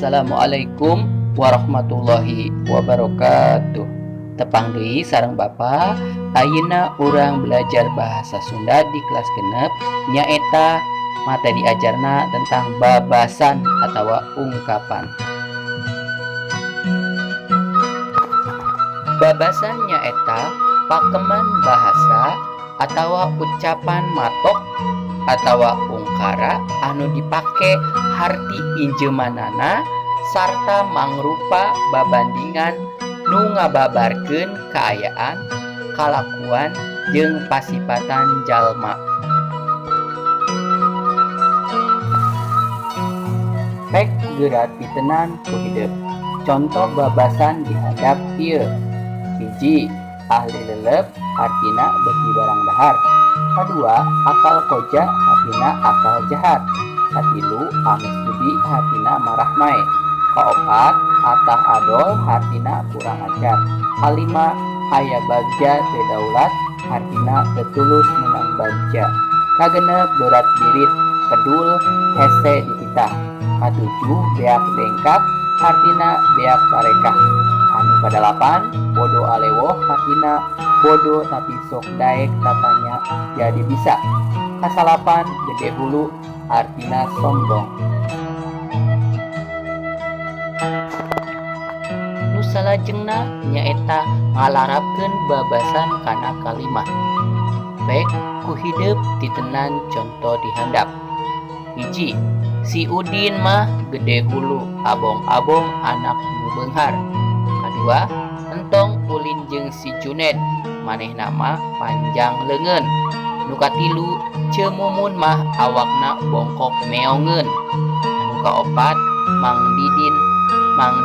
Assalamualaikum warahmatullahi wabarakatuh. Tepang deui sareng Bapa. Ayeuna urang belajar bahasa Sunda di kelas 6, nyaeta materi ajarna tentang babasan atau ungkapan. Babasan nyaeta pakeman bahasa atau ucapan matok atau ungkara anu dipake harti injeumanana sarta mangrupa babandingan nu ngababarkeun kaayaan, kalakuan jeung pasipatan jalma. Pek geura pitenan ku hideub. Conto babasan dihandap ieu. Hiji, ahli lelep hartina beuki barang dahar. Kadua, akal koja hartina akal jahat. Katilu, amis budi hartina marah mae. Kaopat, atah adol hartina kurang ajar. Kalima, aya bagja teu daulat hartina teu tulus meunang bagja. Kagenep, beurat birit kedul hese dititah. Katujuh, beak dengkak hartina beak tarekah. Anu kadalapan, bodo alewoh hartina bodo tapi sok daek tatanya jadi bisa. Kasalapan, gede hulu artina sombong. Nu salajengna nyaeta ngalarapkeun babasan kana kalimah. Pek ku hideub titenan conto dihandap. Hiji, si Udin mah gede hulu abong-abong anak nu beunghar. Kadua, entong ulin jeung si Juned manehna mah panjang leungeun. Nu katilu, Ceu Mumun mah awakna bongkok meongeun. Anu kaopat, Mang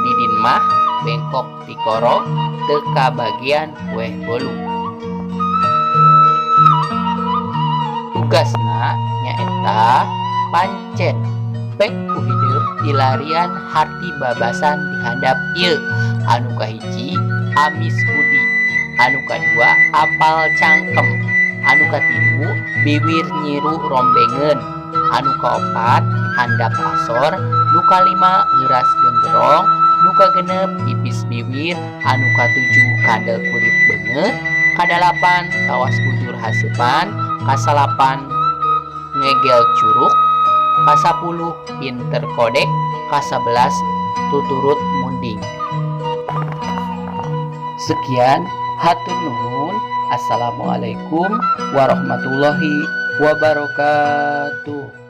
Didin mah bengkok tikoro teu kabagian weh bolu. Tugasna nyaeta pancen pek ku hideub dilarian harti babasan dihandap ieu. Anu kahiji, amis budi. Anu kadua, apal cangkem. Anu katilu, biwir nyiru rombengeun. Anu kaopat, handap asor. Nu kalima, heuras genderong. Nu kagenep, ipis biwir. Anu katujuh, kandel kulit beungeut. Kadalapan, tawas bujur haseupan. Kasalapan, ngegel curuk. Kasapuluh, pinter kodek. Kasabelas, tuturut munding. Sekian, hatur nuhun. Assalamualaikum warahmatullahi wabarakatuh.